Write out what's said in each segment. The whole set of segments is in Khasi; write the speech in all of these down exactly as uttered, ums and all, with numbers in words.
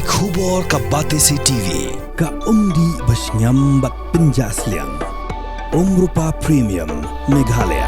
Khubor ka Batesi T V, ka umdih ba shngiam bad pynjah sliang. Umrupa Premium, Meghalaya.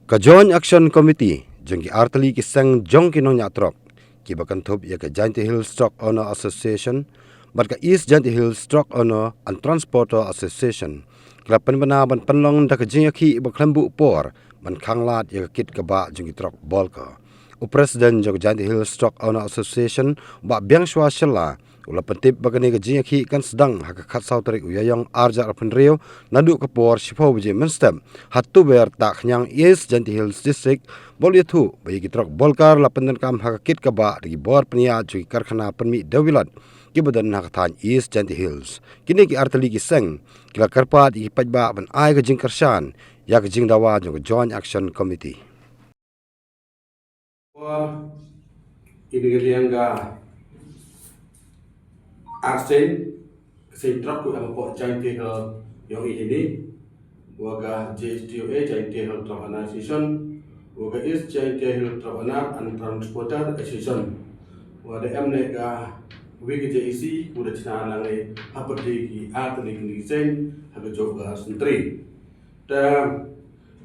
Ka Joint Action Committee jong ki artylli ki seng jong ki nongñiah trok, kiba kynthup ïa ka Jaintia Hills Truck Owner Association bad ka East Jaintia Hills Truck Owner and Transporter Association, ki la pynbna ban pynlong da ka jingïakhih ba khlem buh por ban khanglad ïa ka kit ka bah jong ki trok bolka. U President jong ka Jaintia Hills Truck Owner Association, Bah Biangshwa Shylla, u la pyntip ba kane ka jingïakhih kan sdang ha ka khatsaw tarik u Ïaïong arhajar arphew hynriew, naduh ka por shiphew baje mynstep, ha Tuber, Tahkhniang, East Jaintia Hills District, bad u la ïathuh ba ïa ki trok bolka la pyndonkam ha ka kit ka bah da ki bor pynïaid jong ki karkhana pynmih dewbilat kiba don ha ka thaiñ East Jaintia Hills. Kine ki artylli ki seng ki la kyrpad ïa ki paidbah ban ai ka jingkyrshan ïa ka jingdawa jong ka Joint Action Committee. Por, ine ka liang ka arsien, ka seng trok kaba em hapoh Jaintia Hills ïong i hini, wa ka J H T O A, Jaintia Hills Truck Owner Association, wa ka East Jaintia Hills Truck Owner and Transporter Association, wa da em ne ka wi ka J A C, wa da chna lang ne hapdeng ki artylli ki seng ha ka jong ka sentri. Te,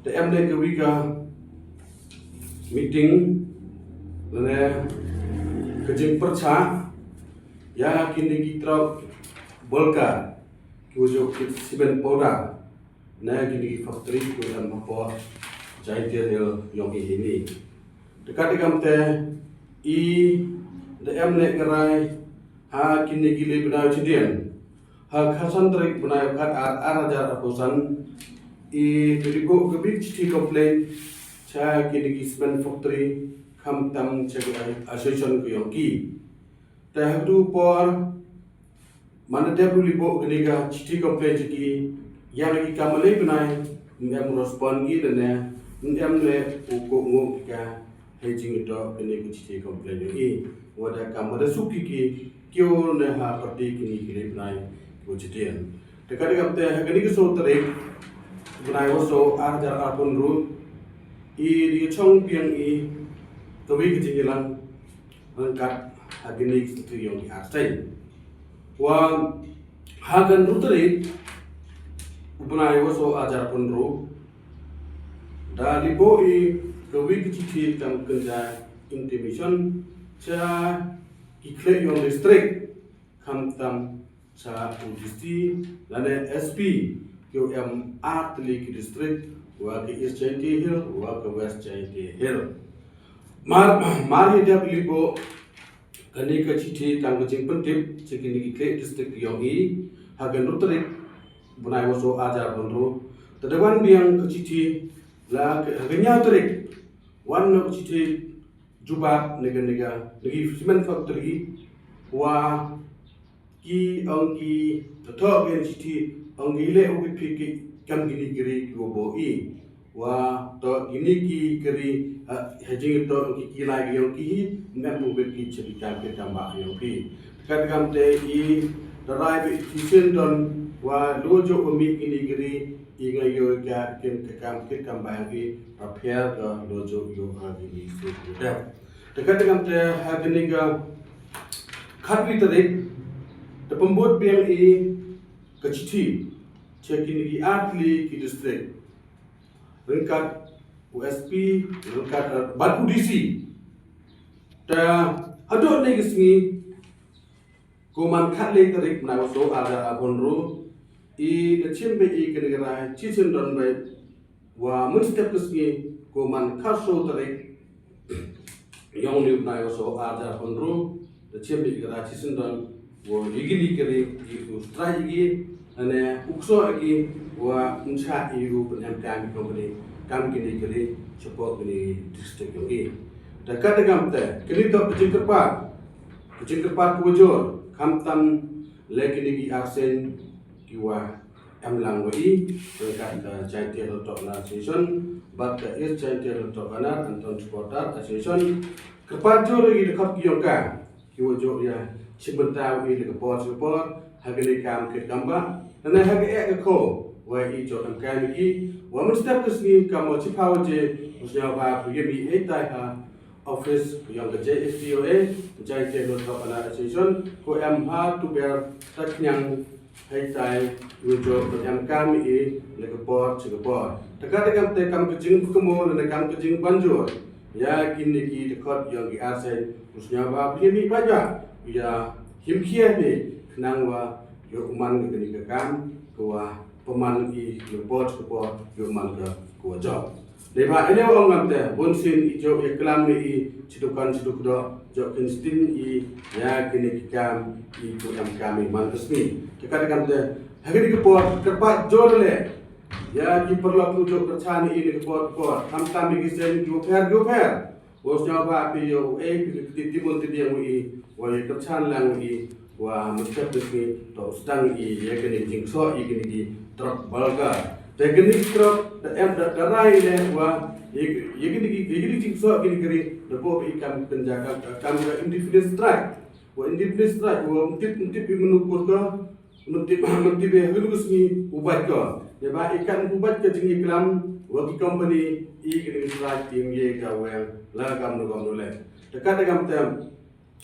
te em dei ka wi ka meeting, lane ka jingpyrshah ïa kine ki trok bolka, ki wa jong ki cement powder, ne kine ki factory ki wa em hapoh Jaintia Hills ïong i hini. Te katkum te i da em ne ka rai ha kine ki leh bnai chadien. Ha ka san tarik bnai u Khatar arhajar arphew san, i da liboh ka big chithi complaint sha kine ki cement factory, khamtam sha ki association ka ïong ki. Te ha tu por, man da dep u liboh kane ka chithi complaint sha ki, ïa ki kam leh bnai, ym em respond ki, lane ym em leh u kohnguh ki ka hei jingïatoh kane ka chithi complaint ïong i. Wa da kam da suk ki ki kiew ne ha pyrdi kine ki leh bnai ki wa chadien. Te katkum te ha kane ka saw tarik bnai wa saw arhajar arphew hynriew, i da ïa chong biang i ka wi ka jingïalang ryngkat ha kine ki sentri ïong ki arsien. Wa ha ka hynriew tarik u bnai wa saw arhajar arphew hynriew, da liboh i ka wi ka chithi kam kynja intimation sha ki khleh ïong district, khamtam sha u D C lane S P, ki wa em artylli ki district, wa ka East Jaintia Hills, wa ka West Jaintia Hills. Mar, mar hi dep liboh kane ka chithi tang ka jingpyntip sha kine ki khleh district ïong i, ha ka hynriew tarik bnai wa saw arhajar arphew hynriew, te da wan biang ka chithi la ka, ha ka hynñiew tarik, wan noh ka chithi jubab na kane ka, na ki cement factory, wa ki ong ki, to, to, ki chithi ong ki leh u ki phi ki kam kine ki ri ki wa buh i. Wa to kine ki ri, ha, ha jingïatoh ki, ki lai ki ïong ki hi, ym em pynbit ki cha ki kam ki kam ba ïong ki. Katkum te i da rai ba i shisien don wa lo jong u mih kine ki ri, i nga ïoh ka kin ka kam ki kam ba ïong ki, ba pher ka lo jong ïoh ha kine ki ri. Te katkum te ha kane ka khatwi tarik, te pynbud biang i ka chithi sha kine ki artylli ki district, ryngkat u S P, ryngkat, eh, bad u D C. Te haduh ne ka sngi, ko man khatlai tarik bnai wa saw arhajar arphew hynriew, i da chim beit i kane ka rai chisien don beit, wa mynstep ka sngi, ko man khatsaw tarik ïong une u bnai wa saw arhajar arphew hynriew, da chim beit i ka rai chisien don, wa ïa kine ki ri i u strike ïa ki, lane u ksoh ïa ki, wa ym shah ïa u pynemkam ki company kam kine ki ri shapoh kine district ïong i. Te katkum te, kane toh ka jingkyrpad, ka jingkyrpad ka wa jur, khamtam leh kine ki arsien ki wa em lang wa i, ryngkat ka Jaintia Hills Truck Owner Association bad ka East Jaintia Hills Truck Owner and Transporter Association. Kyrpad jur ïa ki dkhot ki ïong ka, ki wa jur ïa shim bynta wa i da ka por sha ka por ha kane ka kam kit kam ba, lane ha ka eh ka khaw wa i jur em kam ïa ki, wa mynstep ka sngi kam wa chiphaw baje u sñiawbha phi ïa mi ei tai ha office yong ka J F P O A, Jaintia Hilltop Association, ko em ha Tuber Takniang, hei tai u jok ko em kam i ne ka por chi ka por. Taka takam te kam ka jing kamo ne kam ka jing banjur ya kini ki dkhot yong ki arsai, u sngewbha phi mi ba ja ya him khia ni khnang wa yo uman ka ni ka kam ko wa paman i yo por chi ka por yo uman ka ko wa jok. Dei ba ene ong ngam te bun sin i jok ya klam ni i chi dukan chi dukdo jok kin stin i ya kini ki kam i ko em kam i man ka sngi. Taka takam te ha kini ki por ka pa jor le ya ki parlok u jok ka chan i ni ki por por kam tam i ki sen ju pher ju pher. Wa sngewbha phi yo e phi ki ti mon ti diang i wa ya ka chan lang i wa mesti phi to stang i ya kini jingso i kini ki trok balga. Te kini trok da em da da rai le wa ya kini ki kini jingso kini kiri da po i kam penjaga kam ka indefinite strike. Wa indefinite strike wa mtip mtip i menu kurka mtip mtip i hulu sngi ubat ko. Dei ba i kan ubat ka jing i klam wa ki company i kini strike i ye ka weng la kam no kam no le. Taka takam te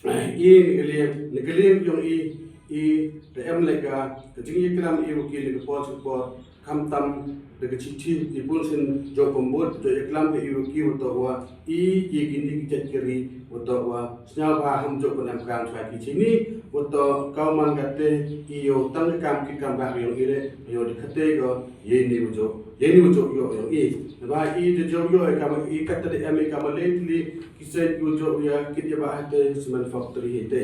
i ni kali ni kali yong i i te em le ka ka jing i klam i wa ki le ka por chi ka por kam tam da ka chi chi i bun sin jok pambut jok i klam ka i wa ki wa to wa i ki kini ki jet kiri wa to wa sngewbha ham jok pun em kam chwa ki chi ni wa to kau man ka te i yo tang ka kam ki kam ba yong i le yo de ka te ko ye ni wa jok ye ni wa jok yo yong i. Ba i de jok yo i kam i ka te de em i kam le tli ki sen ku jok ya ki de ba ha te cement factory hi te.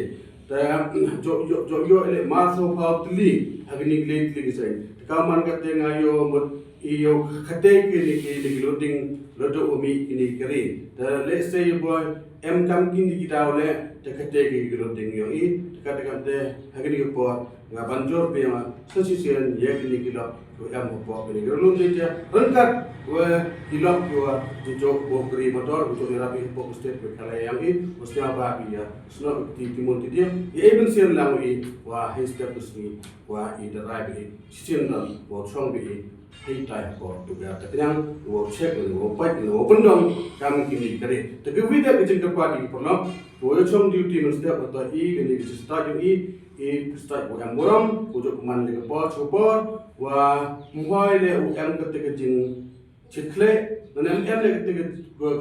Ta jok jok jok yo le ma so pha tli ha kini le tli ki sen. Kau man ka te nga yo mut i yo ka te kini ki ni ki loading lodo umi kini kiri. Ta le se boy em kam kini ki daw le ta ka te ki ki loading yo i ta ka te kam te ha kini ki por nga ban jor pe ma sa si sen ye kini ki lo ko em ko po kini ki lo te ja rengkat we ki lo ko wa jok bo kiri motor ko jok rabi po state ko kala yang i ko snya ba ki ya sno ti ti mon ti dia i e ben sen lang i wa hei step ko sni wa i da rai bi i sien na wa chong bi i hei tai ko tu ga ta knyang wa check wa pai wa pendong kam kini kare ta ke wi da ke jing ka pa di pernah wa chong duty men step wa ta i kini ki start i i start wa em borom ko jok man le ko por ko por wa mhoi le u em ka te ka jing chit khle na em em le ka te ka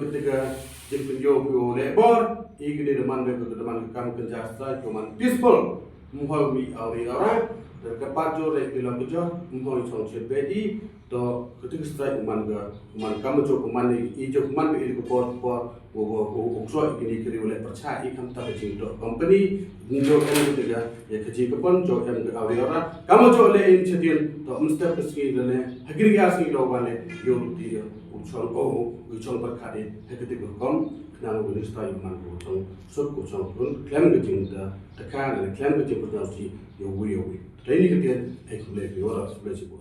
ka te ka jing pynjo ko le bor i kini da man le ko da man kam kan ja start ko man peaceful mhoi mi au ri au ra ka pa jo le ki lo ko jo mhoi chong chet be di to ka te ka start man ka man kam jo ko man i jo man i ko por por wo wo wo wo so i kini kiri le percha i kam ta ka jing to company ni jo kan ka te ka ya ka jing ka pon jo em ka au ri au ra kam jo le in chet din to mstep ka sngi le ne ha kiri ka sngi do wa le yo ti u chong o u chong ba ka de ha ka te ka kom khnang u ni sta i man ko chong suk ko chong kun klem ka jing da ta ka le klem ka jing ko chong si yo wi yo wi. Dei ni ka te ai ku le yo ra le si ko.